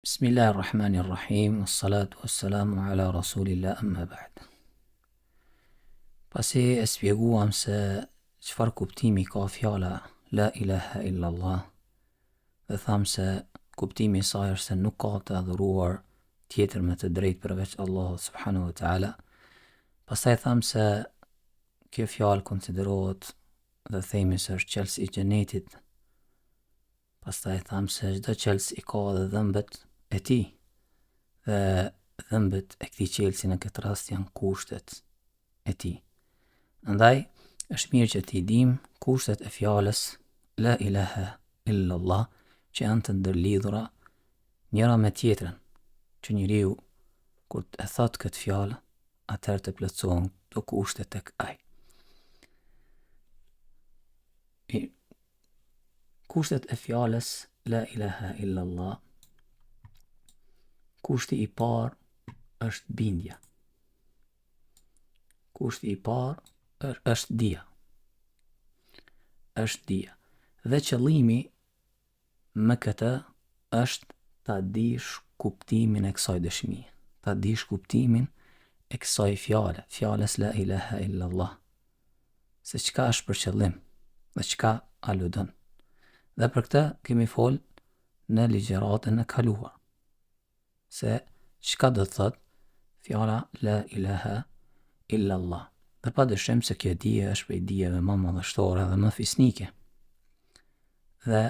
Bismillahir Rahmanir Rahim, wassalatu wassalamu ala Rasulillah amma ba'd. Pasi e spjeguam se çfarë kuptimi ka fjala la ilaha illa Allah dhe thamë se kuptimi i saj është se nuk ka të adhuruar tjetër me të drejtë përveç Allahut subhanahu wa taala. Pastaj thamë se kjo fjalë konsiderohet dhe themi se është çelës i xhenetit Pastaj thamë se çdo çelës i ka edhe dhëmbët e tij. Dhe dhëmbët e këtij çelësi në këtë rast janë kushtet e tij. Andaj është mirë që t'i dimë kushtet e fjalës la ilaha illa Allah që janë të ndërlidhura njëra me tjetrën, që njeriu kur e thotë këtë fjalë, atëherë të plotësohen këto kushte tek ai. Kushtet e fjalës la ilaha illa Allah. Kushti i parë është bindja. Kushti i parë është dija. Është dija. Dhe qëllimi me këtë është ta dish kuptimin e kësaj dëshmie, ta dish kuptimin e kësaj fjale, fjalës la ilaha illa Allah. Se çka është për qëllim dhe çka aludon. Dhe për këtë kemi fol në ligjëratën e kaluar. Se çka do të thotë fjala la ilaha illa Allah. Dhe pa dyshim se kjo dije është prej dijeve më madhështore dhe më fisnike. Dhe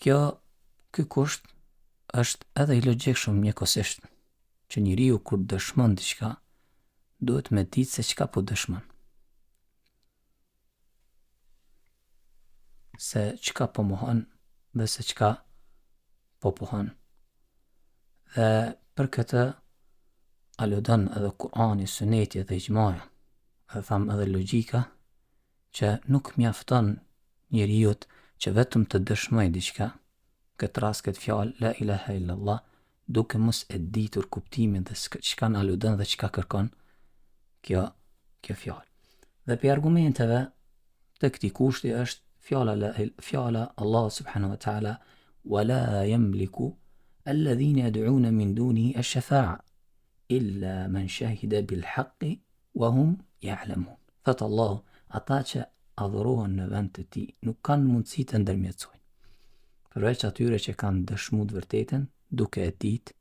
kjo ky kusht është edhe i logjikshëm njëkohësisht që njeriu kur dëshmon diçka duhet me ditë se çka po dëshmon. Se çka po mohon dhe se çka po pohon. Dhe për këtë aludon edhe Kurani, Suneti dhe Ixhmaja, dhe thamë edhe logjika, që nuk mjafton njeriut që vetëm të dëshmojë diçka, këtë rast këtë fjalë, la ilaha illallah, duke mos e ditur kuptimin dhe çka aludon dhe çka kërkon kjo kjo fjalë. Dhe prej argumenteve të këtij kushti është fjala la fjala Allah subhanahu wa taala wa la yamliku alladhina yad'un min dunihi ash-shafa'a illa man shahida bil haqqi wa hum ya'lamun. Thotë Allahu, ata që adhurohen në vend të tij nuk kanë mundësi të ndërmjetësojnë. Përveç atyre që kanë dëshmu të vërtetën, duke e ditë,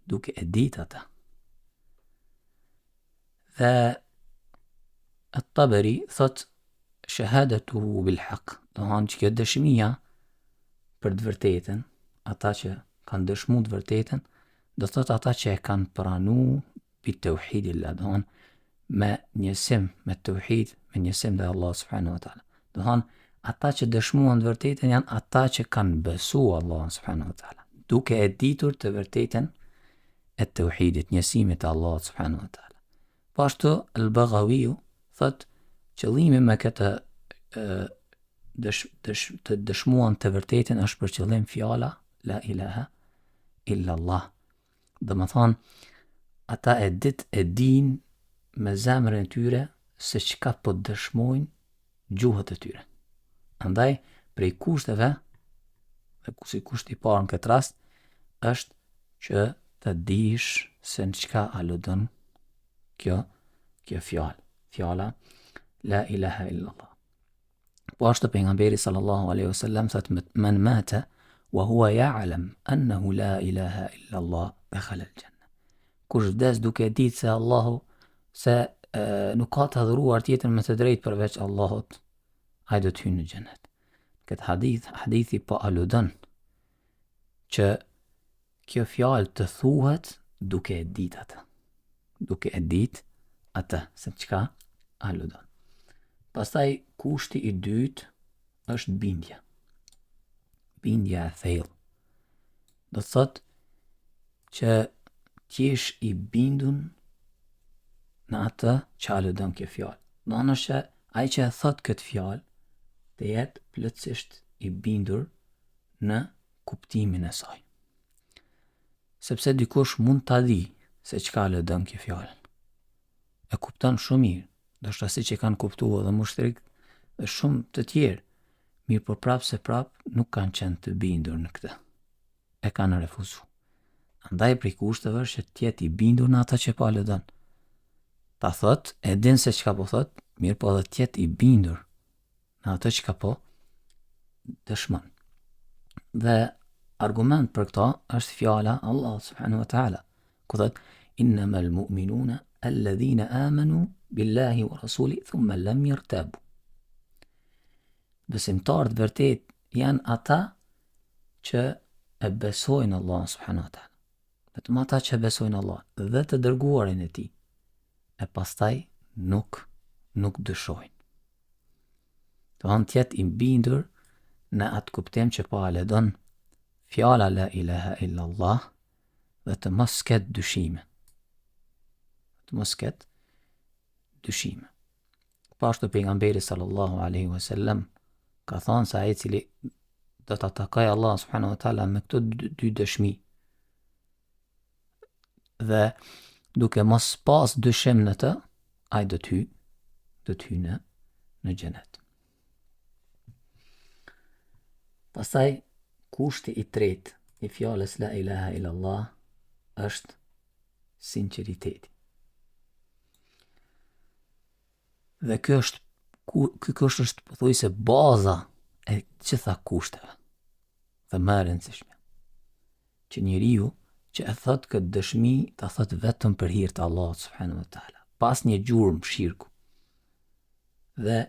duke e ditë ata. Dhe At-Taberi thotë shahadatuhu bil haq, domethanë që kjo dëshmia për të vërtetën, ata që kanë dëshmu të vërtetën, do thotë ata që e kanë pranu bi teuhidillah, domethanë me njësim, me teuhid, me njësim ndaj Allahut subhanahu wa taala. Domethanë ata që dëshmuan të vërtetën janë ata që kanë besu Allahun subhanahu wa taala, duke e ditur të vërtetën e teuhidit, njësimit të Allahut subhanahu wa taala. Po ashtu El-Baghawiu thotë qëllimi me këtë dësh, dësh, të dëshmuan të vërtetën është për qëllim fjala la ilaha illa Allah. Domethanë, ata e dit e din me zemrën e tyre se çka po dëshmojnë gjuhët e tyre. Andaj, prej kushteve, dhe si kusht i parë në këtë rast, është që të dish se në çka aludon kjo, kjo fjalë. Fjala, la ilaha illallah. Po ashtu pejgamberi sallallahu alaihi wasallam thotë men mata wa huwa ya'lam annahu la ilaha illa Allah dakhala al-janna. Kush vdes duke e ditë se Allahu se e, nuk ka të adhuruar tjetër me të drejtë përveç Allahut, ai do të hyjë në xhenet. Këtë hadith, hadithi po aludon që kjo fjalë të thuhet duke e ditë atë. Duke e ditë atë, se çka aludon. Pastaj kushti i dytë është bindja. Bindja e thellë. Do të thotë që të jesh i bindun në atë që aludon kjo fjalë. Domethanë është që ai që e thotë këtë fjalë të jetë plotësisht i bindur në kuptimin e saj. Sepse dikush mund ta di se çka aludon kjo fjalë. E kupton shumë mirë, ndoshta siç e kanë kuptu edhe mushrikët dhe shumë të tjerë, mirëpo prapë se prapë nuk kanë qenë të bindur në këtë. E kanë refuzu. Andaj prej kushteve është që të jetë i bindur në atë që po aludon. Ta thot, e din se çka po thot, mirëpo edhe të jetë i bindur në atë çka po dëshmon. Dhe argument për këto është fjala Allah subhanahu wa taala, ku thot innamal mu'minuna alladhina amanu billahi wa rasuli thumma lam yartabu. Besimtarët vërtet janë ata që e besojnë Allahun subhanahu wa taala. Vetëm ata që e besojnë Allahun dhe të dërguarin e tij, e pastaj nuk nuk dyshojnë. Domethënë të jetë i bindur në atë kuptim që po aludon fjala la ilaha illa Allah dhe të mos ketë dyshime. Të mos ketë dyshime. Po ashtu pejgamberi sallallahu alaihi wasallam ka thënë se ai i cili do ta takojë Allah subhanahu wa taala me këto dy dëshmi dhe duke mos pas dyshim në të, ai do të hyjë, do të hyjë në në xhenet. Pastaj kushti i tretë i fjalës la ilaha illallah është sinqeriteti. Dhe kjo është ky kusht është pothuajse baza e gjitha kushteve. Dhe më e rëndësishme. Që njeriu që e thot këtë dëshmi ta thot vetëm për hir të Allahut subhanahu wa taala, pa asnjë gjurmë shirku dhe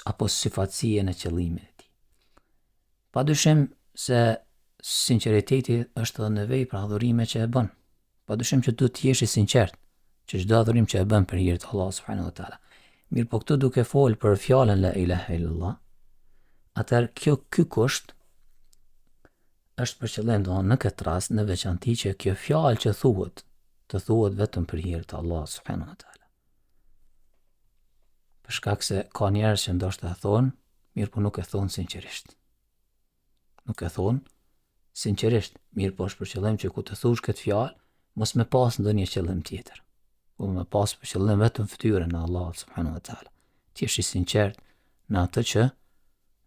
apo syfaqësie në qëllimin e tij. Pa dyshim se sinqeriteti është edhe në vepra adhurime që e bën. Pa dyshim që duhet të jesh i sinqert, që çdo adhurim që e bën për hir të Allahut subhanahu wa taala. Mirëpo këtu duke fol për fjalën la ilaha illallah, atëherë kjo ky kusht është për qëllim do në këtë rast në veçanti që kjo fjalë që thuhet, të thuhet vetëm për hir të Allahut subhanahu wa taala. Për shkak se ka njerëz që ndoshta e thonë, mirëpo nuk e thonë sinqerisht. Nuk e thonë sinqerisht, mirëpo është për qëllim që kur të thush këtë fjalë, mos me pas ndonjë qëllim tjetër. Po me pas për qëllim vetëm fytyrën e Allahut subhanahu wa taala. Të jesh i sinqert në atë që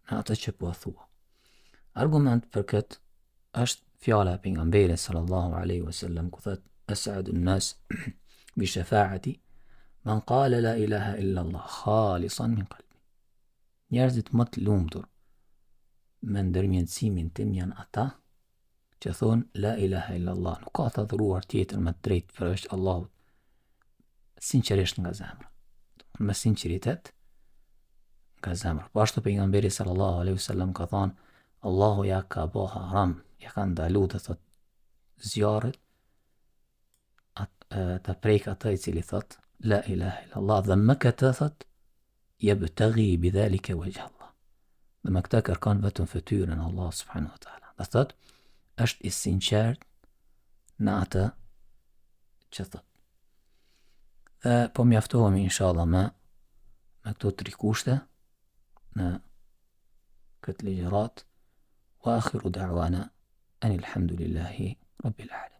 në atë që po thua. Argument për këtë është fjala e pejgamberit sallallahu alaihi wasallam ku thotë as'adu an-nas bi shafaati man qala la ilaha illa Allah khalisan min qalbi. Njerëzit më të lumtur me ndërmjetësimin tim janë ata që thonë la ilaha illa Allah, nuk ka të adhuruar tjetër me të drejtë përveç Allahut. Sinqerisht nga zemra. Me sinqeritet nga zemra. Po ashtu pejgamberi sallallahu alaihi wasallam ka thënë Allahu ja ka bo haram, ja ka ndalu do thot zjarrit at, ta prek atë i cili thot la ilaha illallah dhe me këtë thot jebtegi bi dhalike wajh Allah. Dhe me këtë kërkon vetëm fytyrën e Allahut subhanahu wa taala. Do thot është i sinqert në atë që thot. Dhe po mjaftohemi inshallah me me këto tri kushte në këtë ligjëratë wa akhiru da'wana anil hamdulillahi rabbil alamin.